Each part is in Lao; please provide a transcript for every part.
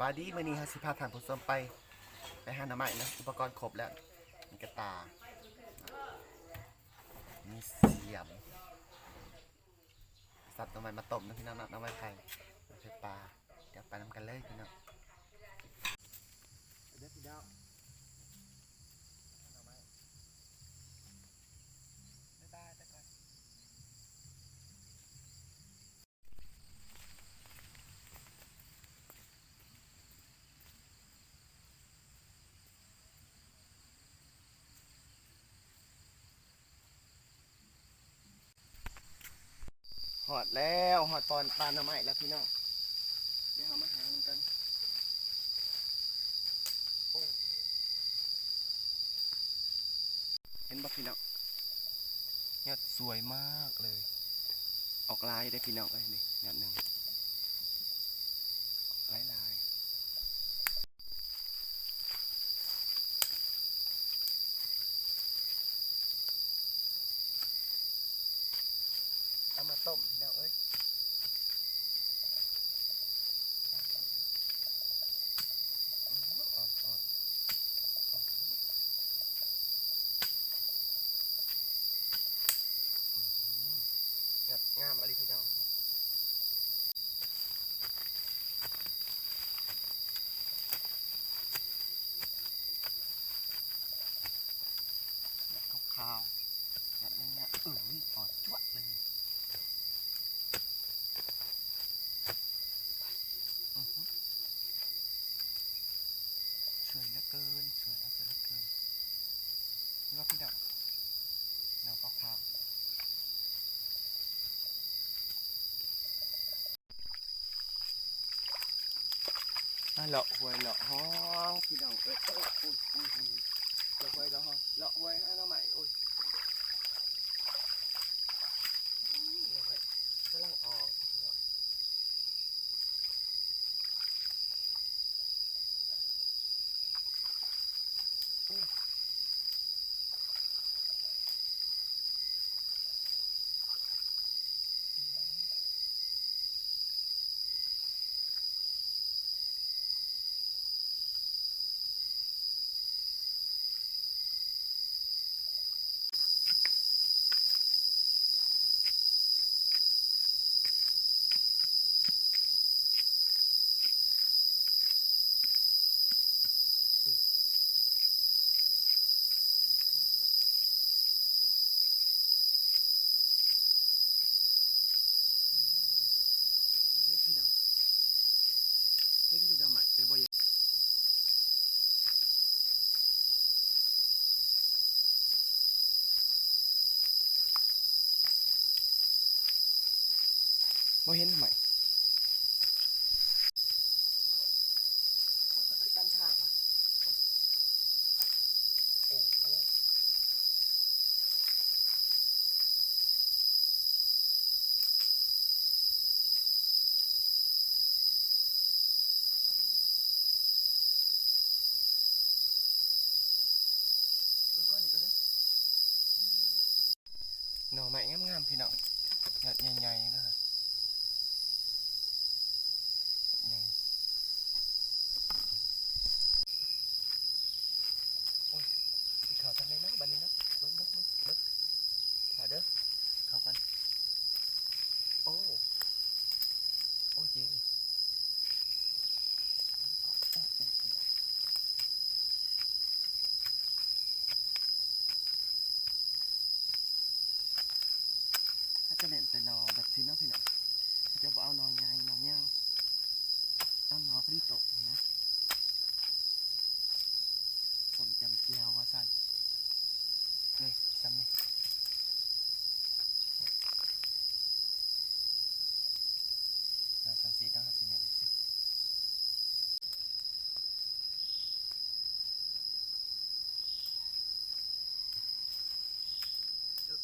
ບາຍດີ ມື້ນີ້ເຮົາຊິພາທ່ານຜູ້ຊົມໄປ ໄປຫາໜໍ່ໄມ້ເນາະ ອຸປະກອນຄົບແລ້ວ ມີກະຕ່າ ມີສຽມ ສັບໜໍ່ໄມ້ມາຕົ້ມເນາະພີ່ນ້ອງເນາະ ໜໍ່ໄມ້ໄຜ່ ໜໍ່ໄມ້ໄຜ່ປ່າ ດຽວໄປນຳກັນເລີຍພີ່ນ້ອງ ເດີພີ່ນ້ອງ ໜໍ່ໄມ້ ບາຍບາຍ ໄປກ່ອນ. ຮອດແລ້ວ ຮອດບ່ອນປ່າໜໍ່ໄມ້ແລ້ວພີ່ນ້ອງ ດຽວເຮົາມາຫານຳກັນ ໂອ້ ເຫັນບໍ່ພີ່ນ້ອງ ຍອດສວຍມາກເລີຍ ອອກຫຼາຍເດ້ພີ່ນ້ອງເອີຍ ນີ້ຍອດໜຶ່ງ ອອກຫຼາຍໆ. ເອົາມາຕົ້ມພີ່ນ້ອງເອີຍ ອືມ ອ່ອນໆ ອືມ ອືມ ງາມ ງາມອີ່ຫຼີພີ່ນ້ອງ. ຂາວໆ ແບບນີ້ ເອີຍ ອ່ອນຈວດເລີຍ ອື ສວຍເຫຼືອເກີນ ສວຍເຫຼືອເກີນ ເຫັນບໍ່ພີ່ນ້ອງ ດອກຂາວໆ. ມາເລາະຫ້ວຍເລາະຮ່ອງພີ່ນ້ອງເອີຍ ໂອ້ຍ ໂອ້ຍ ໂອ້ຍ ເລາະຫ້ວຍເລາະຮ່ອງ ເລາະຫ້ວຍຫາໜໍ່ໄມ້ ໂອ້ຍ ໜໍ່ໄມ້ກຳລັງອອກພີ່ນ້ອງ. ເຫັນພີ່ນ້ອງ ເຫັນຢູ່ດອກໄມ້ ແຕ່ບໍ່ຢາກ ບໍ່ເຫັນດອກໄມ້ ໂອ້ຍ ຄືຕັນທາງວະ ໂອ້ໂຫ. ເບິ່ງກ່ອນນີ້ກໍໄດ້ ໜໍ່ໄມ້ງາມໆ ພີ່ນ້ອງ ຍອດໃຫຍ່ໆ ເນາະ ຍອດໃຫຍ່ ໂອ້ຍ ຊິເຂົ້າທາງໃດເນາະ ບາດນີ້ເນາະ ເບິ່ງ ເບິ່ງ ເບິ່ງ ເບິ່ງ ຖ້າເດີ ເຂົ້າກ່ອນ ໂອ້ ໂອ້ ເຢັນ. ເຂົາຈະເນັ້ນແຕ່ໜໍ່ແບບຊີ້ເນາະພີ່ນ້ອງ ເຂົາຈະບໍ່ເອົາໜໍ່ໃຫຍ່ໜໍ່ຍາວ ເອົາໜໍ່ພໍດີໂຕະນະ ສົ້ມຈ້ຳແຈ່ວວ່າຊັ້ນ ນີ້ ຊ່ຳນີ້. ເອີ ຊັ້ນຊີ້ເນາະ ຊິແມ່ນຈັ່ງຊີ້ ເອີ.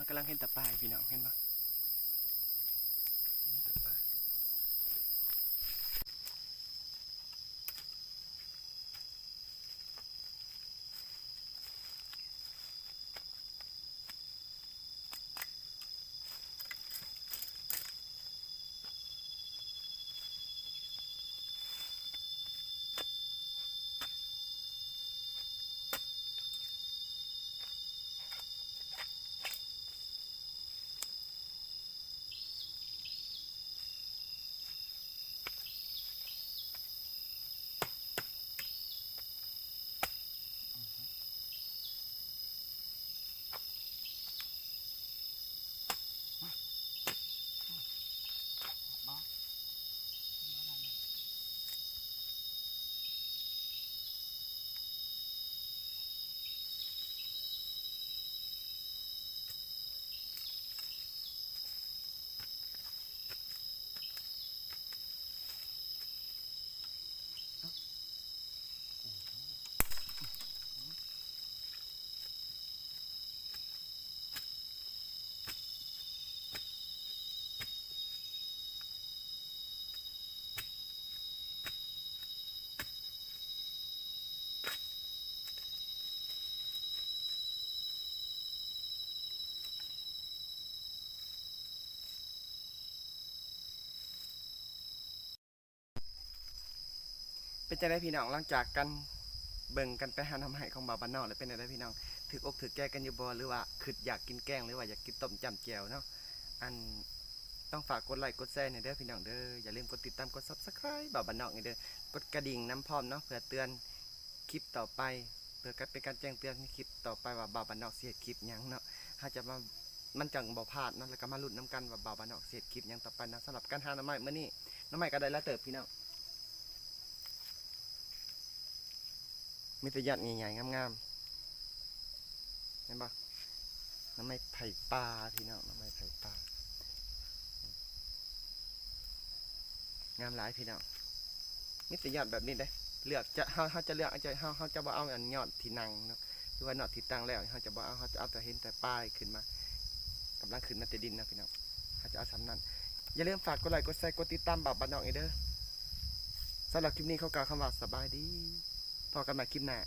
ກຳລັງເຫັນຕາປາຍພີ່ນ້ອງ ເຫັນບໍ່? ເຫັນຕາປາຍ. ເປັນຈັ່ງໃດພີ່ນ້ອງ ຫຼັງຈາກການເບິ່ງກັນໄປຫາໜໍ່ໄມ້ຂອງບ່າວບ້ານນອກແລ້ວ ເປັນຈັ່ງໃດພີ່ນ້ອງ ຖືກອົກຖືກໃຈກັນຢູ່ບໍ່ ຫຼືວ່າຄິດຢາກກິນແກງ ຫຼືວ່າຢາກກິນຕົ້ມຈ້ຳແຈ່ວເນາະ? ອັນ ຕ້ອງຝາກກົດໄລກົດແຊແດ່ເດີພີ່ນ້ອງເດີ ຢ່າລືມກົດຕິດຕາມ ກົດ Subscribe ບ່າວບ້ານນອກນີ້ເດີ ກົດກະດິ່ງນຳພ້ອມເນາະ ເພື່ອເຕືອນ ຄລິບຕໍ່ໄປ ເພື່ອການ ເປັນການແຈ້ງເຕືອນໃນຄລິບຕໍ່ໄປວ່າບ່າວບ້ານນອກຊິເຮັດຄລິບຫຍັງເນາະ. ເຮົາຈະມາ ມັນຈັ່ງບໍ່ພາດເນາະ ແລ້ວກໍມາລຸ້ນນຳກັນວ່າບ່າວບ້ານນອກຊິເຮັດຄລິບຫຍັງຕໍ່ໄປເນາະ. ສຳລັບການຫາໜໍ່ໄມ້ມື້ນີ້ ໜໍ່ໄມ້ກໍໄດ້ຫຼາຍເຕີບພີ່ນ້ອງ ມີແຕ່ຍອດໃຫຍ່ໆງາມໆ ເຫັນບໍ່? ໜໍ່ໄມ້ໄຜ່ປ່າພີ່ນ້ອງ ໜໍ່ໄມ້ໄຜ່ປ່າ ງາມຫຼາຍພີ່ນ້ອງ ມີແຕ່ຍອດແບບນີ້ເດ້. ເລືອກຈະ ເຮົາ ເຮົາຈະເລືອກ ເຮົາ ເຮົາຈະບໍ່ເອົາອັນຍອດທີ່ນັ່ງເນາະ ຫຼືວ່າຍອດທີ່ຕັ້ງແລ້ວ ເຮົາຈະບໍ່ເອົາ ເຮົາຈະເອົາແຕ່ເຫັນແຕ່ປາຍຂຶ້ນມາ ກຳລັງຂຶ້ນມາແຕ່ດິນເນາະພີ່ນ້ອງ ເຮົາຈະເອົາສ່ຳນັ້ນ. ຢ່າລືມຝາກກົດໄລກົດແຊ ກົດຕິດຕາມບ່າວບ້ານນອກນີ້ເດີ. ສຳລັບຄລິບນີ້ຂໍກ່າວຄຳວ່າສະບາຍດີ ພໍ້ກັນໃໝ່ຄລິບໜ້າ.